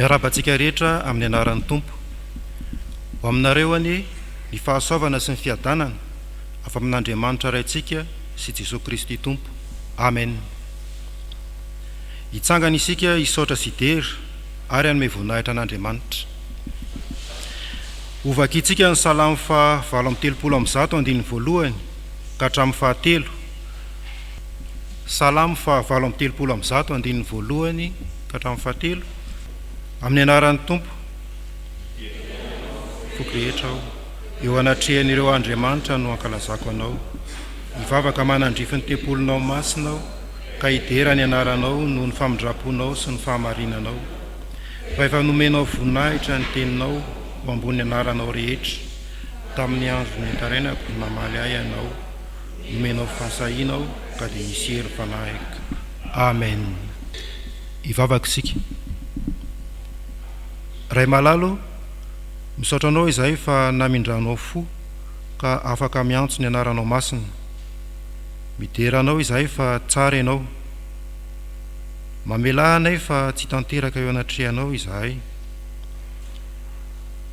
Miarahaba antsika rehetra amin'ny anaran'ny Tompo. Ho aminareo anie ny fahasoavana sy ny fiadanana avy amin'Andriamanitra Raintsika sy Jesoa Kristy Tompo. Amen. Hitsangana isika hisaotra sy hidera ary hanome voninahitra an'Andriamanitra. Hovakintsika ny Salamo faha 138 andininy voalohany ka hatramin'ny fahatelo. Salamo faha 138 andininy voalohany ka hatramin'ny fahatelo, Amin'ny anaran'ny Tompo, foko rehetra aho, eo anatrehan'ireo andriamanitra no ankalazako Anao. Hivavaka manandrify ny tempolinao masina aho, ka hidera ny anaranao noho ny famindram-ponao sy ny fahamarinanao. Fa efa nomenao voninahitra ny teninao ho ambonin'ny anaranao rehetra. Tamin'ny andro nitarainako, namaly ahy Ianao. Nomenao fahasahiana aho, ka dia nisy hery ny fanahiko. Amen. Hivavaka isika. Ray malala ô, misaotra Anao izahay fa namindranao fo ka afaka miantso ny anaranao masina. Midera Anao izahay fa tsara Ianao. Mamelà anay fa tsy tanteraka eo anatrehanao izahay.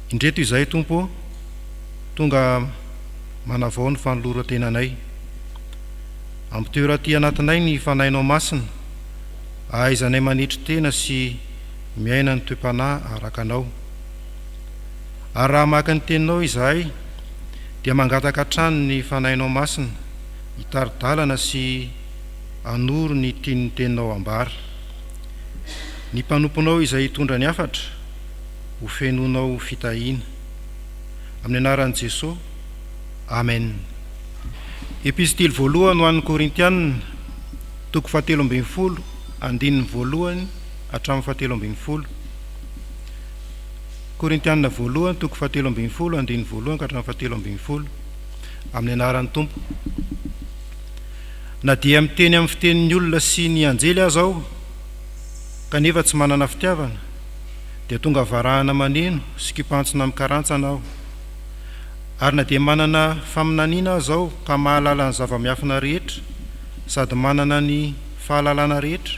Indreto izahay Tompo ô, tonga manavao ny fanoloran-tenanay. Ampitoero aty anatinay ny Fanahinao Masina, ahaizanay manetry tena sy miaina ny toe-panahy araka Anao. Ary raha hamaky ny Teninao izahay, dia mangataka hatrany ny Fanahinao Masina hitari-dalana sy hanoro ny tian'ny Teninao hambara. Ny mpanomponao izay hitondra ny hafatra, ho fenoinao fitahiana. Amin'ny anaran'i Jesoa. Amen. Epistily voalohany ho an'ny Korintiana, toko fahatelo ambin'ny folo, andininy voalohany hatramin'ny fahatelo ambin'ny folo. Korintiana voalohany, toko fahatelo ambin'ny folo, andininy voalohany ka hatramin'ny fahatelo ambin'ny folo. Amin'ny anaran'ny Tompo. Na dia miteny amin'ny fitenin'ny olona sy ny anjely aza aho, kanefa tsy manana fitiavana, dia tonga varahana maneno sy kipantsona mikarantsana aho. Ary na dia manana faminaniana aza aho ka mahalala ny zava-miafina rehetra sady manana ny fahalalana rehetra,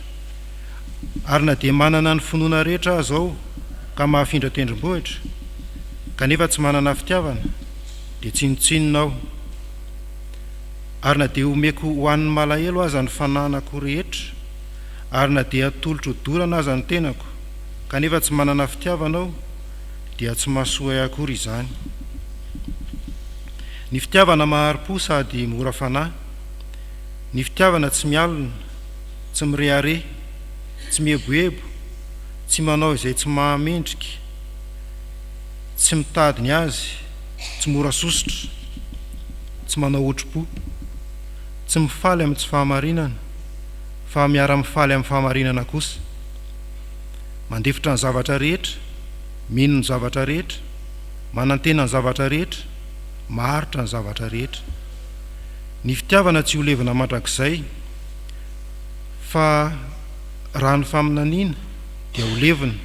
ary na dia manana ny finoana rehetra aza aho ka mahafindra tendrombohitra, kanefa tsy manana fitiavana, dia tsinontsinona aho. Ary na dia omeko ho an'ny malahelo aza ny fananako rehetra, ary na dia atolotro hodorana aza ny tenako, kanefa tsy manana fitiavana aho, dia tsy mahasoa ahy akory izany. Ny fitiavana mahari-po sady mora fanahy. Ny fitiavana tsy mialona, tsy mirehareha, tsy mieboebo, tsy manao izay tsy mahamendrika, tsy mitady ny azy, tsy mora sosotra, tsy manao otri-po, tsy mifaly amin'ny tsy fahamarinana, fa miara-mifaly amin'ny fahamarinana kosa. Mandefitra ny zavatra rehetra, mino ny zavatra rehetra, manantena ny zavatra rehetra, maharitra ny zavatra rehetra. Ny fitiavana tsy ho levona mandrakizay, fa raha ny faminaniana dia ho levona,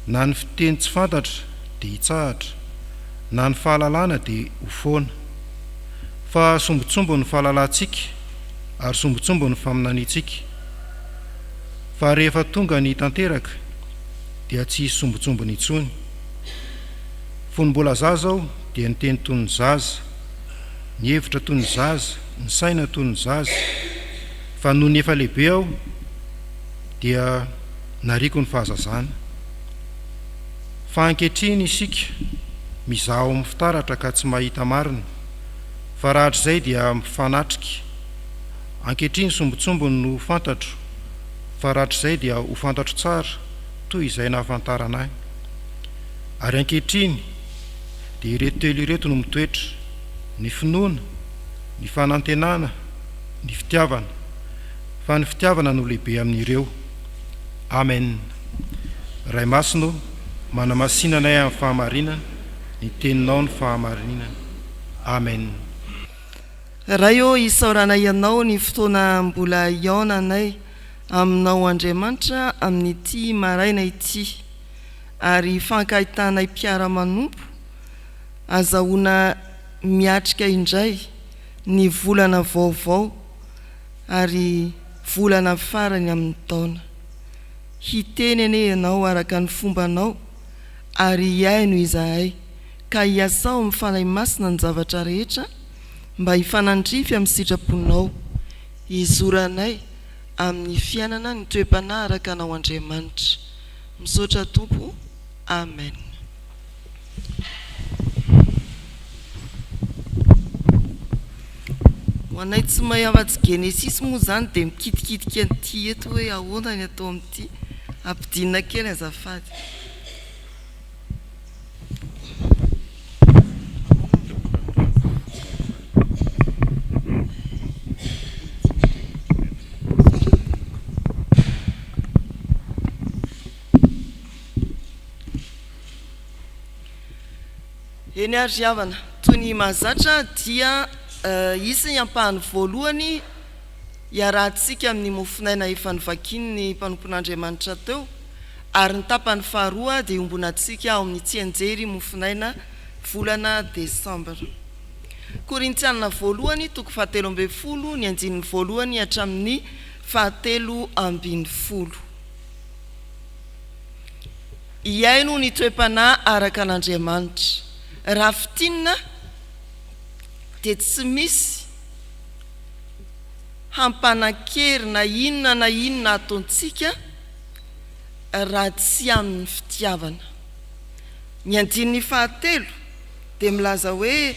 na ny fiteny tsy fantatra dia hitsahatra, na ny fahalalana dia ho foana. Fa sombintsombiny ny fahalalantsika ary sombintsombiny ny faminaniantsika. Fa rehefa tonga ny tanteraka dia tsy hisy sombintsombiny intsony. Fony mbola zaza aho dia niteny toy ny zaza, nihevitra toy ny zaza, nisaina toy ny zaza, fa nony efa lehibe aho dia nariako ny fahazazana. Fa ankehitriny isika mizaha ao amin'ny fitaratra ka tsy mahita marina, fa rahatrizay dia mifanatrika. Ankehitriny sombintsombiny no fantatro, fa rahatrizay dia ho fantatro tsara toy izay nahafantarana ahy. Ary ankehitriny dia ireto telo ireto no mitoetra, ny finoana, ny fanantenana, ny fitiavana. Fa ny fitiavana no lehibe amin'ireo. Amen. Ray Masina ô, manamasina anay amin'ny fahamarinana, ny Teninao no fahamarinana. Amen. Ray ô isaoranay Anao ny fotoana mbola hihaonanay Aminao Andriamanitra amin'ity maraina ity ary hifankahitanay mpiara-manompo azahoana miatrika indray ny volana vaovao ary volana farany amin'ny taona. Hiteny anie Ianao araka ny fombanao ary hihaino izahay ka hiasao amin'ny Fanahy Masina ny zavatra rehetra mba hifanandrify amin'ny sitraponao, hizoranay amin'ny fiainana ny toe-panahy araka Anao Andriamanitra. Misaotra Tompo. Amen. Ho anay tsy mahay afa-tsy Genesisy moa izany dia mikitikitika an'ity eto hoe ahoana ny atao amin'ity. Ampidinina kely azafady. Eny ary ry havana, toy ny mahazatra dia hisy ny ampahany voalohany iarahantsika amin'ny mofonaina efa novakian'ny mpanompon'Andriamanitra teo ary ny tapany faharoa dia iombonantsika ao amin'ny tsianjery mofonaina volana desambra. Korintiana voalohany toko fahatelo ambin'ny folo ny andininy voalohany hatramin'ny fahatelo ambin'ny folo. Hihaino ny toe-panahy araka an'Andriamanitra. Raha fintinina dia tsy misy hampanan-kery na inona na inona ataontsika raha tsy amin'ny fitiavana. Ny andininy fahatelo dia milaza hoe,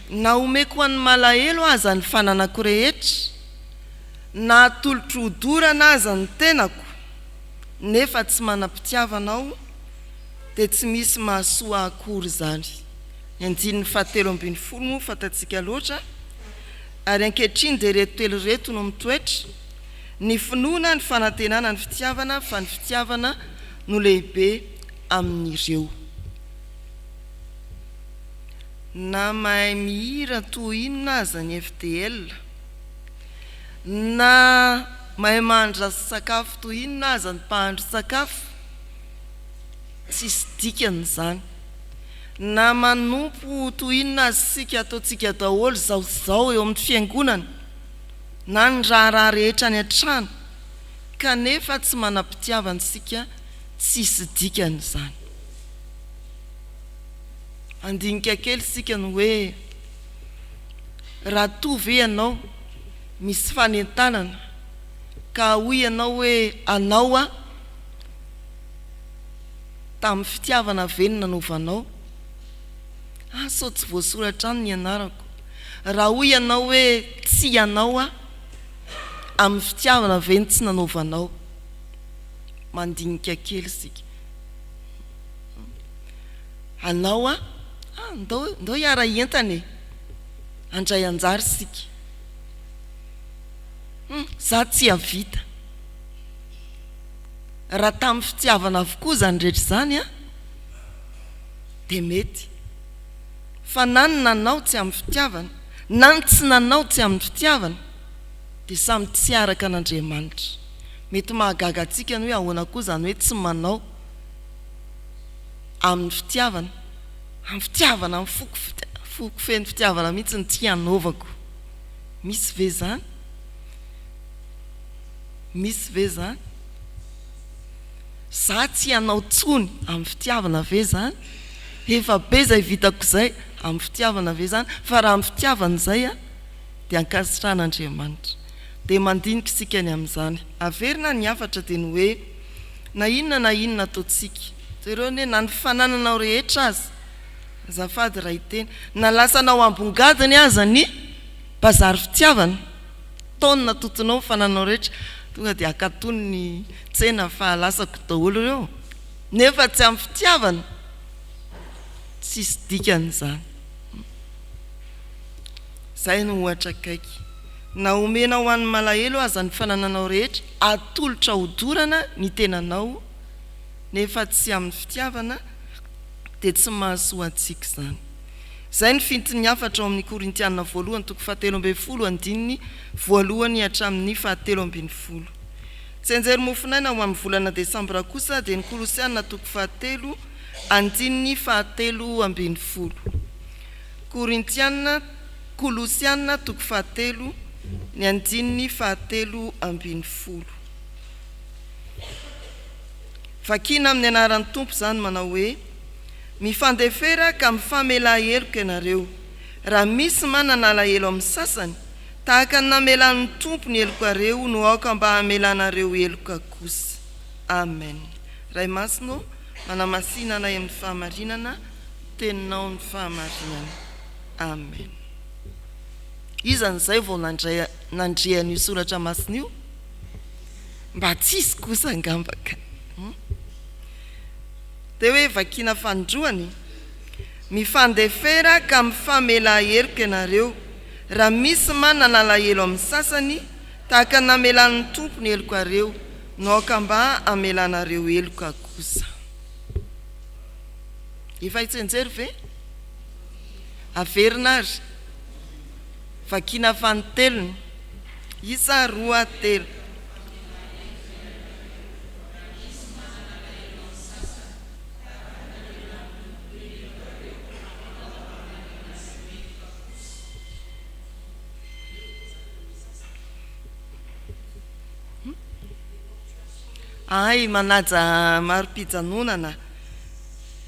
Na omeko ho an'ny malahelo aza ny fananako rehetra, na atolotro hodorana aza ny tenako, nefa tsy manam-pitiavana aho, dia tsy misy mahasoa akory izany. Ny andininy fahatelo ambin'ny folo moa fantatsika loatra, Ary ankehitriny dia ireto telo ireto no mitoetra, ny finoana, ny fanantenana, ny fitiavana, fa ny fitiavana no lehibe amin'ireo. Na mahay mihira toa inona aza ny FDL, Na mahay mahandro sakafo toy inona aza ny mpahandro sakafo, tsisy dikany izany. Na manompo toy inona aza isika, ataontsika daholo izao sy izao eo amin'ny fiangonana, na ny raharaha rehetra any an-trano, kanefa tsy manam-pitiavana isika, tsisy dikany izany. Handinika kely isika ny hoe. Raha toa ve ianao misy fanentanana ka hoy ianao hoe anao aho, tamin'ny fitiavana ve no nanaovanao? Ah sao tsy voasoratra any ny anarako. Raha hoy ianao hoe tsy ianao aho, amin'ny fitiavana ve no tsy nanaovanao? Mandinika kely isika. Anao aho, ah ndao ndao hiara-hientana e! Handray anjara isika. Hum, za tsy hahavita. Raha tamin'ny fitiavana avokoa izany rehetra izany an, dia mety. Fa na ny nanao tsy amin'ny fitiavana, na ny tsy nanao tsy amin'ny fitiavana, dia samy tsy araka an'Andriamanitra. Mety mahagaga antsika ny hoe ahoana koa izany hoe tsy manao. amin'ny fitiavana, amin'ny fitiavana, amin'ny foko foko feno fitiavana mihitsy no tsy hanaovako. Misy ve izany? Misy ve izany? Za tsy hanao tsony amin'ny fitiavana ve izany? Efa be izay vitako izay, amin'ny fitiavana ve izany? Fa raha amin'ny fitiavana izay an, dia ankasitrahan'Andriamanitra. Dia mandinika isika ny amin'izany. Averina ny hafatra dia ny hoe. Na inona na inona ataontsika. Jereo anie, na ny fanananao rehetra aza, azafady raha hiteny, na lasanao ambongadiny aza ny bazary fitiavana, taonina totonao ny fanananao rehetra, tonga dia akatony ny tsena fa lasako daholo ireo, nefa tsy amin'ny fitiavana, tsisy dikany izany. Izay no ohatra akaiky. Na omena ho an'ny malahelo aza ny fanananao rehetra, atolotra hodorana ny tenanao, nefa tsy amin'ny fitiavana, dia tsy mahasoa antsika izany. Izay ny fintin'ny hafatra ao amin'ny Korintiana voalohany toko fahatelo ambin'ny folo andininy voalohany hatramin'ny fahatelo ambin'ny folo. Tsianjery mofonaina ho amin'ny volana desambra kosa dia ny Kolosiana toko fahatelo andininy fahatelo ambin'ny folo. Korintiana Kolosiana toko fahatelo, ny andininy fahatelo ambin'ny folo. Vakiana amin'ny anaran'ny Tompo izany manao hoe, Mifandefera ka mifamelà heloka ianareo, raha misy manana alahelo amin'ny sasany, tahaka ny namelan'ny Tompo ny helokareo no aoka mba hamelanareo heloka kosa. Amen. Ray Masina ô, manamasina anay amin'ny fahamarinana, Teninao ny fahamarinana. Amen. Iza no izay vao nandray nandre an'io soratra masina io? Mba tsisy kosa angamba ka. Dia hoe vakiana fanindroany, Mifandefera ka mifamelà heloka ianareo, raha misy manana alahelo amin'ny sasany, tahaka ny namelan'ny Tompo ny helokareo, no aoka mba hamelanareo heloka kosa. Efa hitsenjery ve? Averina ary. Vakiana fanintelony. Isa, roa, telo. Hay manaja mari-pijanonana.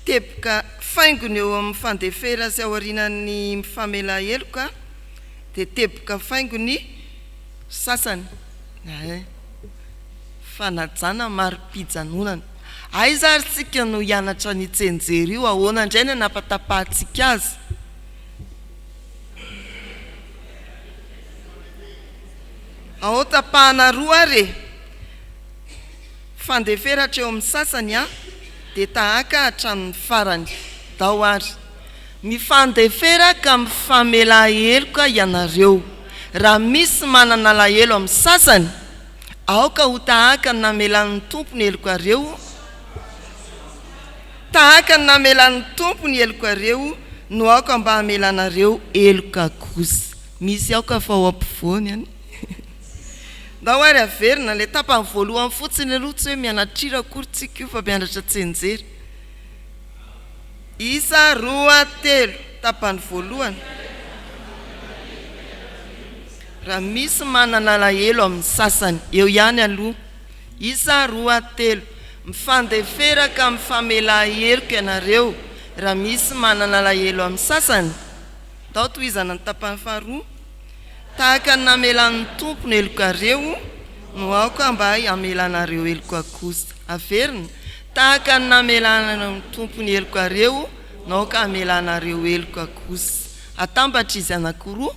Teboka faingony eo amin'ny fandefera sy aorianan'ny mifamela heloka dia teboka faingony sasany. Hay. Fanajana mari-pijanonana. Aiza ary tsika no hianatra an'io tsianjery io? Ahoana indray ny hanapatapahantsika azy? Ao tapahana roa ary e! Fandefera hatreo amin'ny sasany an, dia tahaka hatramin'ny farany. Dao ary. Mifandefera ka mifamelà heloka ianareo. Raha misy manana alahelo amin'ny sasany, aoka ho tahaka ny namelan'ny Tompo ny helokareo, tahaka ny namelan'ny Tompo ny helokareo no aoka mba hamelanareo heloka kosa. Misy aoka fa ao ampovoany an. Ndao ary averina ilay tapany voalohany fotsiny aloha, tsy hoe mianatrira akory tsika io fa mianatra tsianjery. Isa, roa, telo, tapany voalohany. Raha misy manana alahelo amin'ny sasany, eo ihany aloha. Isa, roa, telo. Mifandefera ka mifamelà heloka ianareo raha misy manana alahelo amin'ny sasany. Ndao tohizana ny tapany faharoa. Tahaka ny namelan'ny Tompo ny helokareo no aoka mba hamelanareo heloka kosa. Averina, Tahaka ny namelan'ny Tompo ny helokareo no aoka hamelanareo heloka kosa. Atambatra izy anankiroa,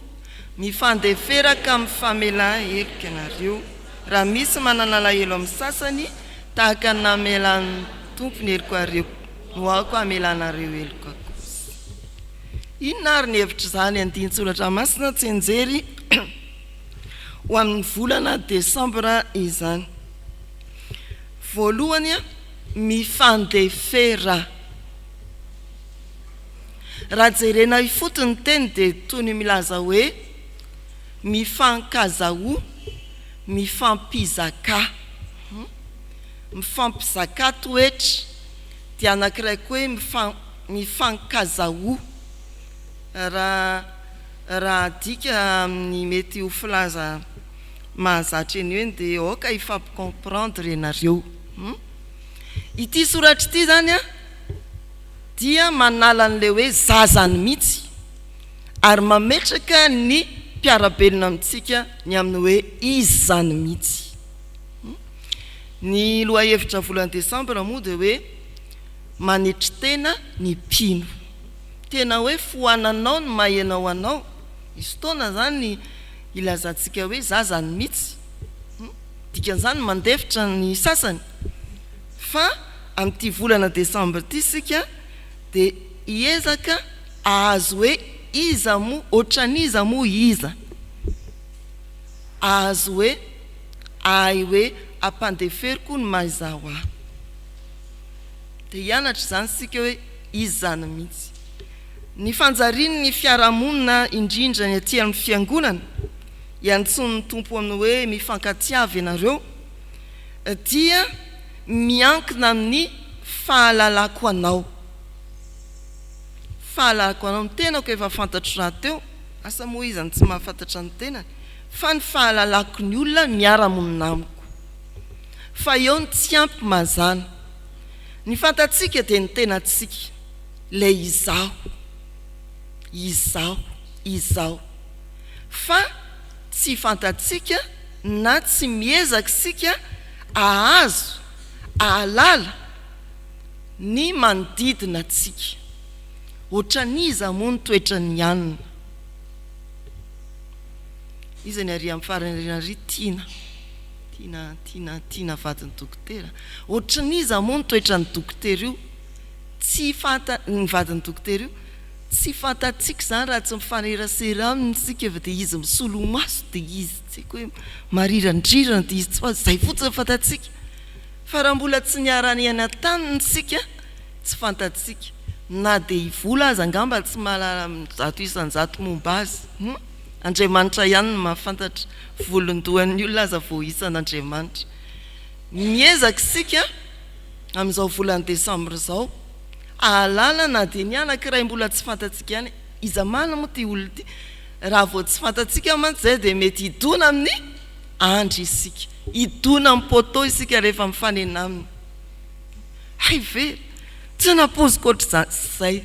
Mifandefera ka mifamela heloka ianareo, raha misy manana alahelo amin'ny sasany, tahaka ny namelan'ny Tompo ny helokareo no aoka hamelanareo heloka kosa. Inona ary ny hevitr'izany andinin-tsoratra masina tsianjery ho amin'ny volana desambra izany? Voalohany, mifandefera. Raha jerena ifotony ny teny dia toy ny milaza hoe mifankazahoa, mifampizakà. Mifampizakà toetra dia anankiray koa hoe mifankazahoa. Raha raha adika amin'ny mety ho filaza mahazatra eny eny dia aoka hifampicomprendre ianareo. Ity soratra ity izany an dia manala an'ilay hoe zazany mihitsy ary mametraka ny mpiara-belona amintsika ny amin'ny hoe izy izany mihitsy. Ny lohahevitra volana desambra moa dia hoe manetry tena ny mpino. Tena hoe foananao ny maha ianao anao. Misy fotoana izany ilazantsika hoe za zany mihitsy. Dikan'izany mandefitra ny sasany. Fa amin'ity volana desambra ity isika dia hiezaka hahazo hoe iza moa, ohatran'iza moa iza. Hahazo hoe ahay hoe ampandeferiko ny maha izaho ahy. Dia hianatra izany isika hoe iza izany mihitsy. Ny fanjarian'ny fiarahamonina indrindra ny aty amin'ny fiangonana, iantsoan'ny Tompo amin'ny hoe mifankatiava ianareo, dia miankina amin'ny fahalalako anao. Fahalalako anao, ny tenako efa fantatro rahateo, asa moa iza no tsy mahafantatra ny tenany, fa ny fahalalako ny olona miara-monina amiko. Fa eo ny tsy ampy mazàna. Ny fantatsika dia ny tenantsika, ilay izaho, izaho, izaho. Fa tsy fantatsika na tsy miezaka isika ahazo, ahalala ny manodidina antsika. Ohatran'iza moa ny toetran'i Anna? Iza ny ary amin'ny farany aoriana ary? Tiana. Tiana, Tiana, Tiana vadin'i dokotera. Ohatran'iza moa ny toetran'i dokotera io? Tsy fanta, ny vadin'i dokotera io? Tsy fantatsika izany raha tsy mifanerasera aminy isika fa dia izy misolomaso dia izy tsy haiko hoe marirandrirana dia izy tsy fa izay fotsiny no fantatsika. Fa raha mbola tsy niara-niaina taminy isika tsy fantatsika. Na dia i Vola aza angamba tsy mahalala 100% momba azy. Hum? Andriamanitra ihany no mahafantatra. Volon-dohan'ny olona aza voaisan'Andriamanitra. Miezaka isika amin'izao volana desambra izao hahalala na dia ny anankiray mbola tsy fantatsika ihany. Iza marina moa ity olona ity? Raha vao tsy fantatsika mantsy izay dia mety hidona amin'ny andry isika. Hidona amin'ny poteau isika rehefa mifanena aminy. Hay ve! Tsy nampoiziko ohatr'izany, izay,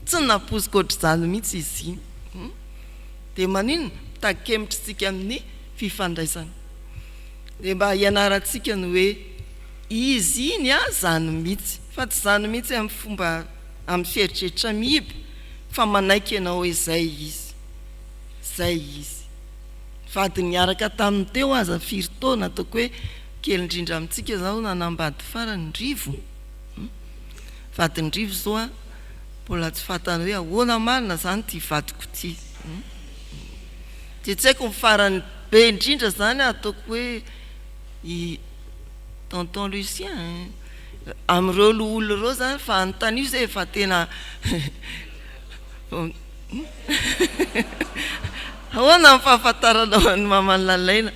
tsy nampoiziko ohatr'izany mihitsy izy iny. Dia maninona? Mitakemotra isika amin'ny fifandraisana. Dia mba hianarantsika ny hoe izy iny an, izany mihitsy. Fa tsy izany mihitsy amin'ny fomba, amin'ny fieritreritra miiba, fa manaiky ianao hoe izay izy. Izay izy. Vady niaraka taminy teo aza firy taona, ataoko hoe kely indrindra amintsika izao nanambady farany, Rivo. Vadin'i Rivo izao an. Mbola tsy fantany hoe ahoana marina izany ity vadiko ity. Dia tsy haiko ny farany be indrindra izany ataoko hoe i Tonton Lucien. Amin'ireo loholona ireo izany fa anontanio izay efa tena Ahoana ny fahafantaranao an'i Maman'i Lalaina?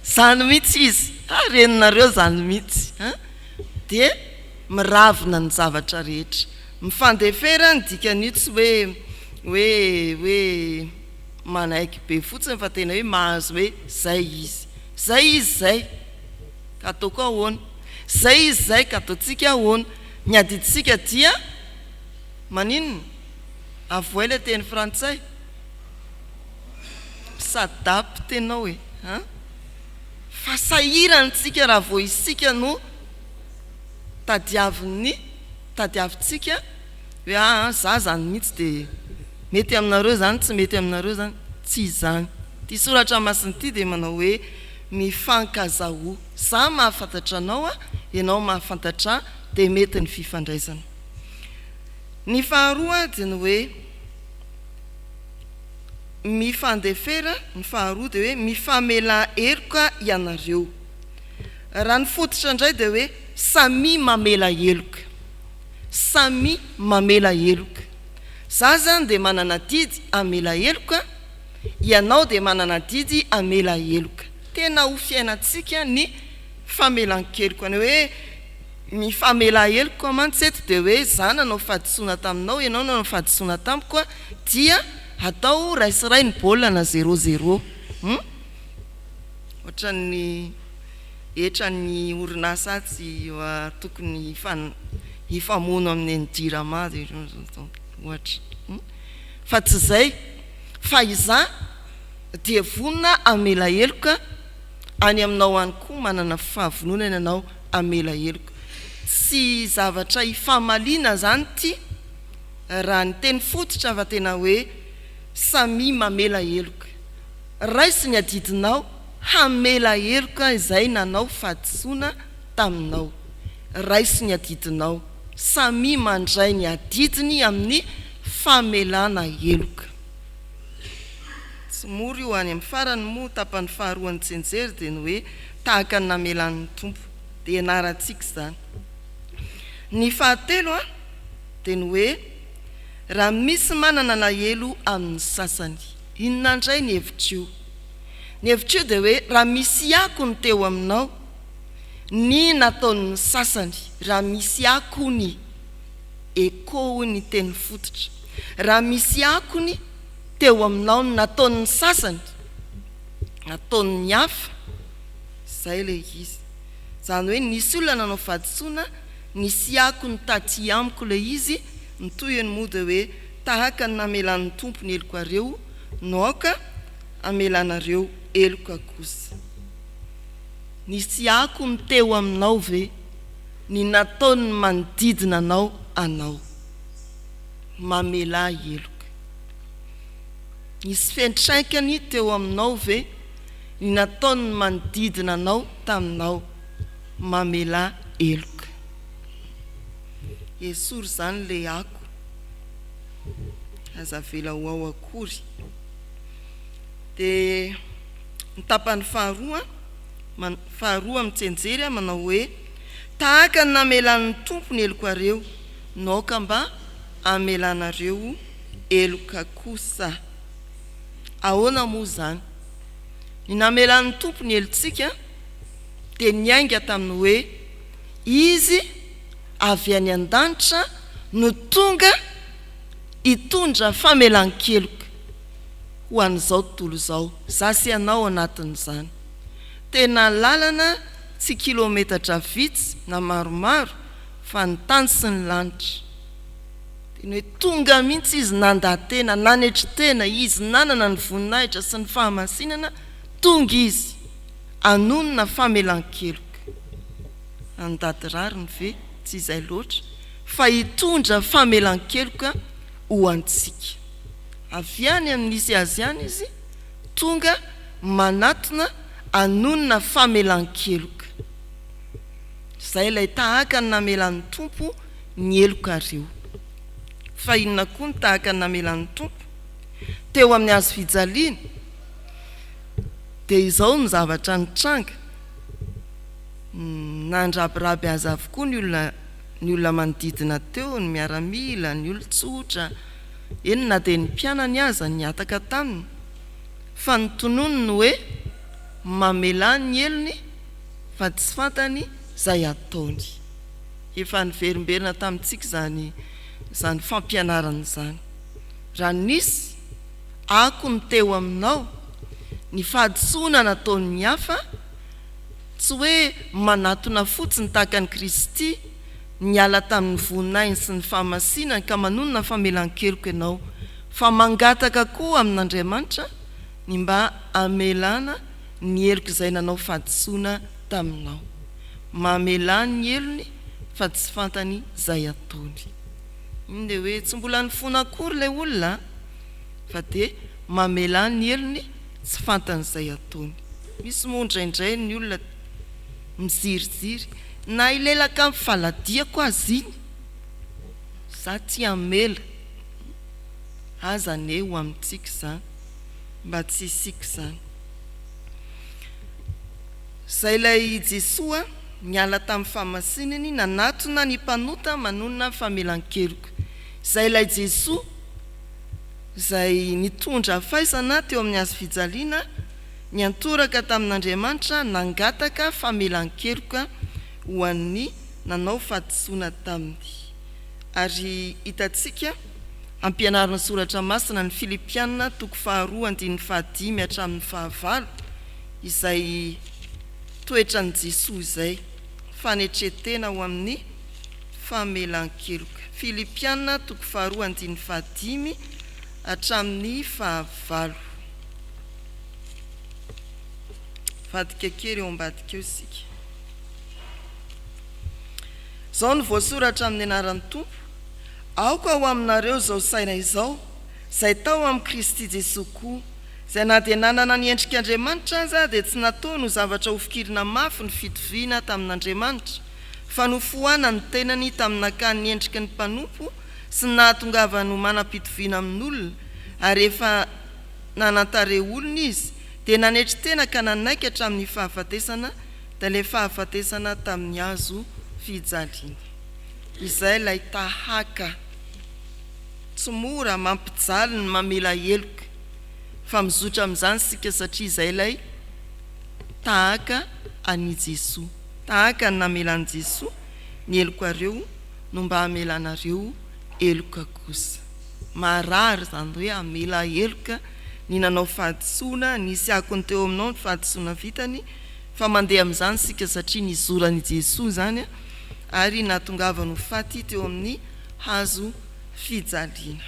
Izany mihitsy izy. Ah, reninareo izany mihitsy. Dia miravina ny zavatra rehetra. Mifandefera ny dikan'io tsy hoe hoe hoe manaiky be fotsiny fa tena hoe mahazo hoe zay izy. Zay izy zay ka ataoko ahoana? Zay izy zay ka ataontsika ahoana? Ny adidintsika dia maninona? Avohay ilay teny frantsay. S'adapte ianao e! An? Fa sahirana isika raha vao isika no tadiavin'ny tadiavintsika hoe aa za zany mihitsy dia mety aminareo zany tsy mety aminareo zany, tsy izany. Ity soratra masina ity dia manao hoe mifankazahoa, za mahafantatra anao a, ianao mahafantatra ahy dia mety ny fifandraisana. Ny faharoa dia ny hoe mifandefera, ny faharoa dia hoe mifamelà heloka ianareo. Raha ny fototra indray dia hoe samia mamela heloka. Samia mamela heloka. Za zany dia manana adidy hamela heloka, ianao dia manana adidy hamela heloka. Tena ho fiainantsika ny famelan-keloka. Ny hoe mifamela heloka mantsy eto dia hoe za nanao fahadisoana taminao, ianao nanao fahadisoana tamiko dia atao ray sy ray ny baolina na zéro zéro. Hum? Ohatran'ny hetran'ny orinasa atsy tokony hifamono amin'ny ny jirama ohatra fa tsy izay fa izaho dia vonona hamela heloka any aminao any koa manana fahavononana ianao hamela heloka tsy zavatra hifamaliana izany ity raha ny teny fototra fa tena hoe samia mamela heloka Raiso ny adidinao hamela heloka izay nanao fahadisoana taminao. Raiso ny adidinao. Samia mandray ny adidiny amin'ny famelana heloka. Tsy mora io. Any amin'ny farany moa, tapany faharoan'ny tsianjery dia ny hoe tahaka ny namelan'ny Tompo. Dia ianarantsika izany. Ny fahatelo dia ny hoe raha misy manana alahelo amin'ny sasany. Inona indray ny hevitr'io? Ny hevitr'io dia hoe raha misy akony teo aminao ny nataon'ny sasany, raha misy akony, écho hoy ny teny fototra, raha misy akony teo aminao ny nataon'ny sasany, nataon'ny hafa, izay ilay izy. Izany hoe nisy olona nanao fahadisoana. Nisy akony taty amiko ilay izy, ny tohiny moa dia hoe tahaka ny namelan'ny Tompo ny helokareo no aoka hamelanareo heloka kosa. Nisy akony teo aminao ve ny nataon'ny manodidina anao anao? Mamelà heloka. Nisy fiantraikany teo aminao ve ny nataon'ny manodidina anao taminao? Mamelà heloka. Esory izany ilay ako. Aza avela ho ao akory. Dia ny tapany faharoa, faharoa amin'ny tsianjery manao hoe, Tahaka ny namelan'ny Tompo ny helokareo, no aoka mba hamelanareo heloka kosa. Ahoana moa izany? Ny namelan'ny Tompo ny helotsika dia niainga tamin'ny hoe Izy avy any an-danitra no tonga hitondra famelan-keloka ho an'izao tontolo izao, za sy ianao anatin'izany. Tena lalana tsy kilometatra vitsy na maromaro fa ny tany sy ny lanitra. Tena hoe tonga mihitsy Izy nandà tena, nanetry tena, Izy nanana ny voninahitra sy ny fahamasinana, tonga Izy hanonona famelan-keloka. Handady rariny ve? Tsy izay loatra, fa hitondra famelan-keloka ho antsika. Avy any amin'ny nisy Azy any Izy, tonga manatona hanonona famelan-keloka. Izay ilay tahaka ny namelan'ny Tompo ny helokareo. Fa inona koa ny tahaka ny namelan'ny Tompo? Teo amin'ny hazo fijaliana, dia izao no zavatra nitranga, nandrabiraby azy avokoa ny olona, ny olona manodidina teo, ny miaramila, ny olon-tsotra, eny na dia ny mpianany aza nihataka taminy, fa notononiny ny hoe, mamelà ny helony fa tsy fantany izay ataony. Efa niverimberina tamintsika izany izany fampianarana izany. Raha nisy akony teo aminao ny fahadisoana nataon'ny hafa, tsy hoe manatona fotsiny tahaka an'i Kristy niala tamin'ny voninahiny sy ny fahamasinany ka manonona famelan-keloka ianao, fa mangataka koa amin'Andriamanitra ny mba hamelana ny helok'izay nanao fahadisoana taminao. Mamelà ny helony fa tsy fantany izay ataony. Iny ilay hoe tsy mbola nifona akory ilay olona fa dia mamelà ny helony tsy fantany izay ataony. Misy moa indraindray ny olona miziriziry na hilelaka amin'ny faladiako aza iny, za tsy hamela. Aza anie ho amintsika izany, mba tsy isika izany. Izay ilay Jesoa niala tamin'ny fahamasinany nanatona ny mpanota manonona famelan-keloka. Izay ilay Jesoa izay nitondra faisana teo amin'ny hazo fijaliana, niantoraka tamin'Andriamanitra nangataka famelan-keloka ho an'ny nanao fahadisoana taminy. Ary hitantsika ampianarin'ny Soratra Masina ny Filipiana toko faharoa andininy fahadimy hatramin'ny fahavalo izay toetran'i Jesoa izay, fanetren-tena ho amin'ny famelan-keloka. Filipiana toko faharoa andininy fahadimy hatramin'ny fahavalo. Vadika kely eo ambadika eo isika. Izao no voasoratra amin'ny anaran'ny Tompo, Aoka ho aminareo izao saina izao, izay tao amin'i Kristy Jesoa koa, izay na dia nanana ny endrik'Andriamanitra aza dia tsy nataony ho zavatra hofikirina mafy ny fitoviana tamin'Andriamanitra, fa nofoanany ny tenany tamin'ny nakany ny endriky ny mpanompo sy ny nahatongavany ho manam-pitoviana amin'olona, ary efa nanan-tarehy olona izy, dia nanetry tena ka nanaiky hatramin'ny fahafatesana, dia ilay fahafatesana tamin'ny hazo fijaliana. Izay ilay tahaka. Tsy mora, mampijaly ny mamela heloka. Fa mizotra amin'izany isika satria izay ilay tahaka an'i Jesoa. Tahaka ny namelan'i Jesoa ny helokareo no mba hamelanareo heloka kosa. Marary izany hoe hamela heloka ny nanao fahadisoana, nisy akony teo aminao ny fahadisoana vitany, fa mandeha amin'izany isika satria nizoran'i Jesoa izany. ary nahatongavany ho faty teo amin'ny hazo fijaliana.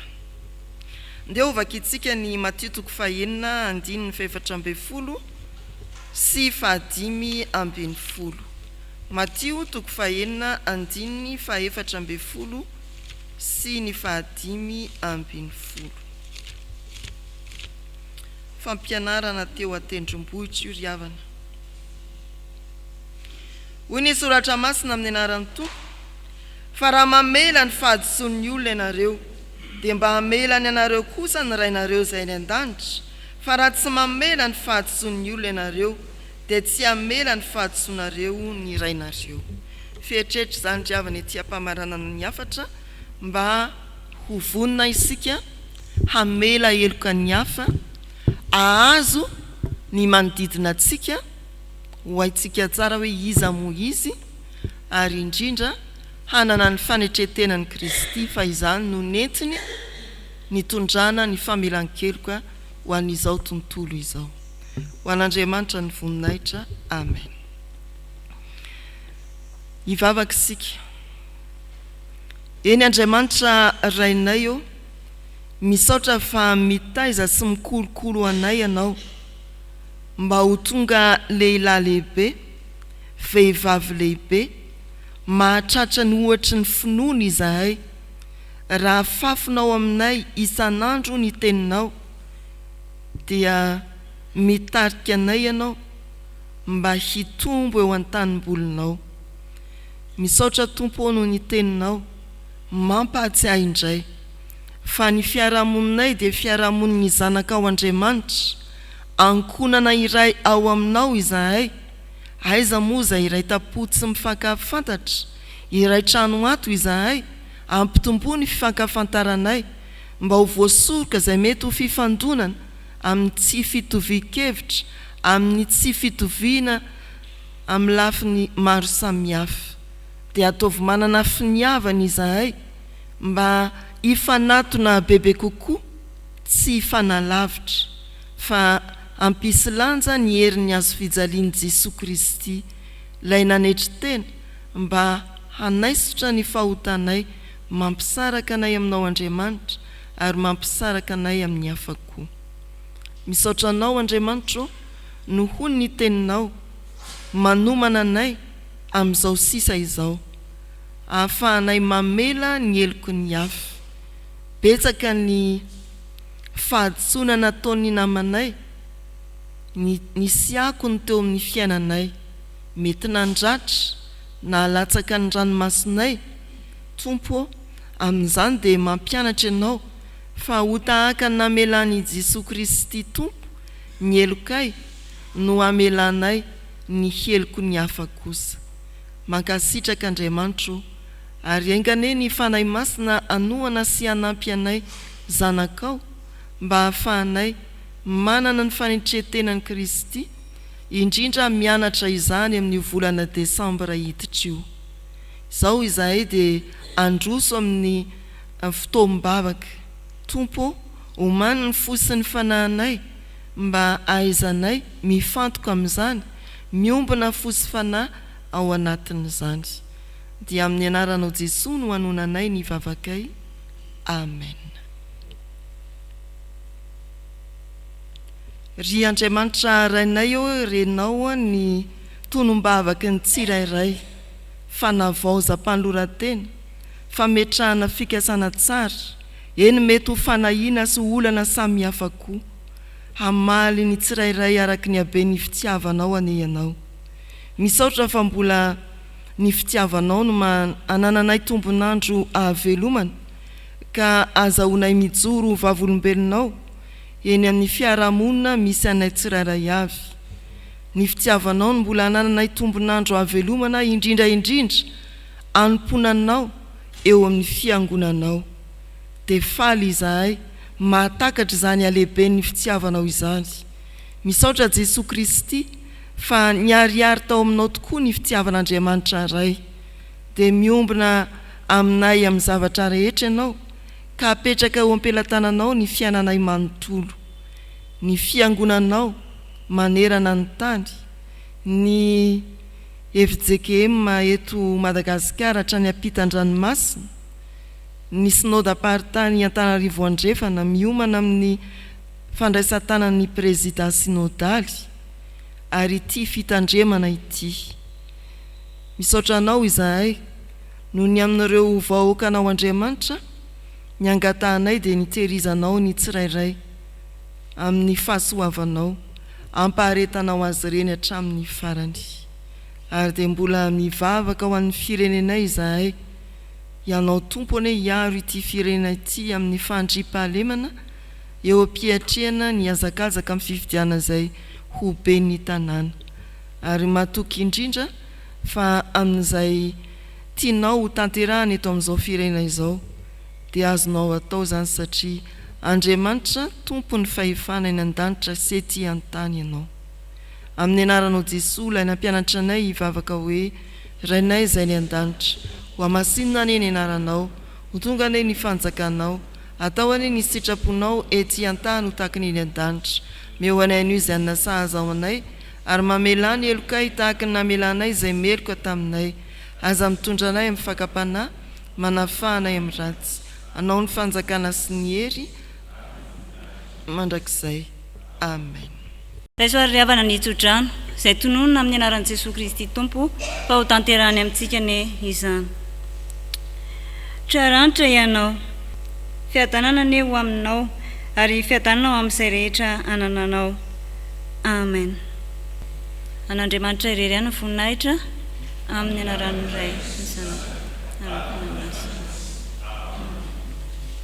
Ndeha hovakintsika ny Matio toko fahenina andininy fahefatra ambinifolo sy fahadimy ambinifolo. Matio toko fahenina andininy fahefatra ambinifolo sy ny fahadimy ambinifolo. Fampianarana teo an-tendrombohitra io ry havana. Hoy ny Soratra Masina amin'ny anaran'ny Tompo, Fa raha mamela ny fahadisoan'ny olona ianareo, dia mba hamela ny anareo kosa ny Rainareo izay any an-danitra, fa raha tsy mamela ny fahadisoan'ny olona ianareo, dia tsy hamela ny fahadisoanareo ny Rainareo. Fieritreritro izany ry havana ety am-pamaranana ny hafatra mba ho vonona isika hamela heloka ny hafa, hahazo ny manodidina antsika, ho haintsika tsara hoe iza moa izy, ary indrindra hanana ny fanetren-tenan'i Kristy fa izany no nentiny nitondrana ny famelan-keloka ho an'izao tontolo izao. Ho an'Andriamanitra ny voninahitra. Amen. Hivavaka isika. Eny Andriamanitra Rainay ô, misaotra fa mitaiza sy mikolokolo anay Ianao mba ho tonga lehilahy lehibe, vehivavy lehibe, mahatratra ny ohatry ny finoana izahay. Raha afafinao aminay isan'andro ny teninao dia mitarika anay Ianao mba hitombo eo an-tanimbolinao. Misaotra Tompo ô noho ny teninao mampahatsiahy indray fa ny fiarahamoninay dia fiarahamonin'ny zanakao Andriamanitra, ankohonana iray ao aminao izahay, aiza moa izay iray tampo tsy mifankahafantatra, iray trano ato izahay, ampitomboa ny fifankahafantaranay mba ho voasoroka izay mety ho fifandonana amin'ny tsy fitovian-kevitra, amin'ny tsy fitoviana amin'ny lafiny maro samihafa. Dia ataovy manana finiavana izahay mba hifanatona bebe kokoa, tsy hifanalavitra, fa hampisy lanja ny herin'ny hazofijalian'i Jesoa Kristy, Ilay nanetry tena mba hanaisotra ny fahotanay mampisaraka anay aminao Andriamanitra ary mampisaraka anay amin'ny hafa koa. Misaotra Anao Andriamanitra ô nohon ny teninao manomana anay amin'izao sisa izao ahafahanay mamela ny heloky ny hafa. Betsaka ny fahadisoana nataon'ny namanay, ny nisy akony teo amin'ny fiainanay, mety nandratra na latsaka ny ranomasonay, Tompo ô, amin'izany dia mampianatra Ianao fa ho tahaka ny namelan'i Jesoa Kristy Tompo ny helokay no hamelanay ny heloky ny hafa kosa. Mankasitraka Andriamanitra ô, ary enga anie ny Fanahy Masina hanohana sy hanampy anay zanakao mba hahafahanay manana ny fanetren-tenan'i Kristy, indrindra mianatra izany amin'io volana desambra hiditra io. Izao izahay dia handroso amin'ny fotoam-bavaka. Tompo ô, omany ny fo sy ny fanahinay mba hahaizanay mifantoka amin'izany, miombona fo sy fanahy ao anatin'izany. Dia amin'ny anaranao Jesoa no anonanay ny vavakay. Amen. Ry Andriamanitra Rainay ô, renao ny tonom-bavaky ny tsirairay. Fanavaozam-panoloran-tena, fametrahana fikasana tsara, eny mety ho fanahiana sy olana samihafa koa. Hamaly ny tsirairay araka ny haben'ny fitiavanao anie Ianao. Misaotra fa mbola ny fitiavanao no maha anananay tombon'andro ahavelomana ka azahoanay mijoro ho vavolombelonao eny amin'ny fiarahamonina misy anay tsirairay avy. Ny fitiavanao no mbola anananay tombon'andro hahavelomana indrindra indrindra anompoana anao eo amin'ny fiangonanao. Dia faly izahay mahatakatra izany halehiben'ny fitiavanao izany. Misaotra Jesoa Kristy fa niharihary tao aminao tokoa ny fitiavan'Andriamanitra Ray. Dia miombona aminay amin'ny zavatra rehetra Ianao ka apetraka eo am-pelatananao ny fiainanay manontolo. Ny fiangonanao manerana ny tany, ny. fjkm eto Madagasikara hatrany ampitan-dranomasina, ny Synodamparitany Antananarivo Andrefana miomana amin'ny fandraisan-tanan'ny Prezida Synodaly ary ity fitandremana ity. Misaotra Anao izahay noho ny amin'ireo vahoakanao Andriamanitra, ny angatahanay dia ny hitehirizanao ny tsirairay amin'ny fahasoavanao, ampaharetanao azy ireny hatramin'ny farany. Ary dia mbola mivavaka ho an'ny firenenay izahay, Ianao Tompo anie hiaro ity firenena ity amin'ny fandriampahalemana eo am-piatrehana ny hazakazaka amin'ny fifidianana izay ho ben'ny tanàna. Ary matoky indrindra fa amin'izay tianao ho tanterahana eto amin'izao firenena izao dia azonao atao izany satria Andriamanitra Tompon'ny fahefana eny an-danitra sy ety an-tany Ianao. Amin'ny anaranao Jesoa ilay nampianatra anay hivavaka hoe, Rainay izay any an-danitra, ho hamasinina anie ny anaranao, ho tonga anie ny fanjakanao, atao anie ny sitraponao ety an-tany ho tahaka ny eny an-danitra. Meo anay anio izay hanina sahaza ho anay, ary mamelà ny helokay tahaka ny namelanay izay meloka taminay. Aza mitondra anay amin'ny fakam-panahy, manafaha anay amin'ny ratsy. Anao ny fanjakana sy ny hery mandrakizay. Amen. Raiso ary ry havana ny tso-drano, izay tononina amin'ny anaran'i Jesoa Kristy Tompo, fa ho tanterahany amintsika anie izany. Traranitra ianao. Fiadanana anie ho aminao, ary fiadanana ho amin'izay rehetra anananao. Amen. An'Andriamanitra irery ihany ny voninahitra, amin'ny anaran'ny Ray, ny Zanaka, ary ny Fanahy Masina.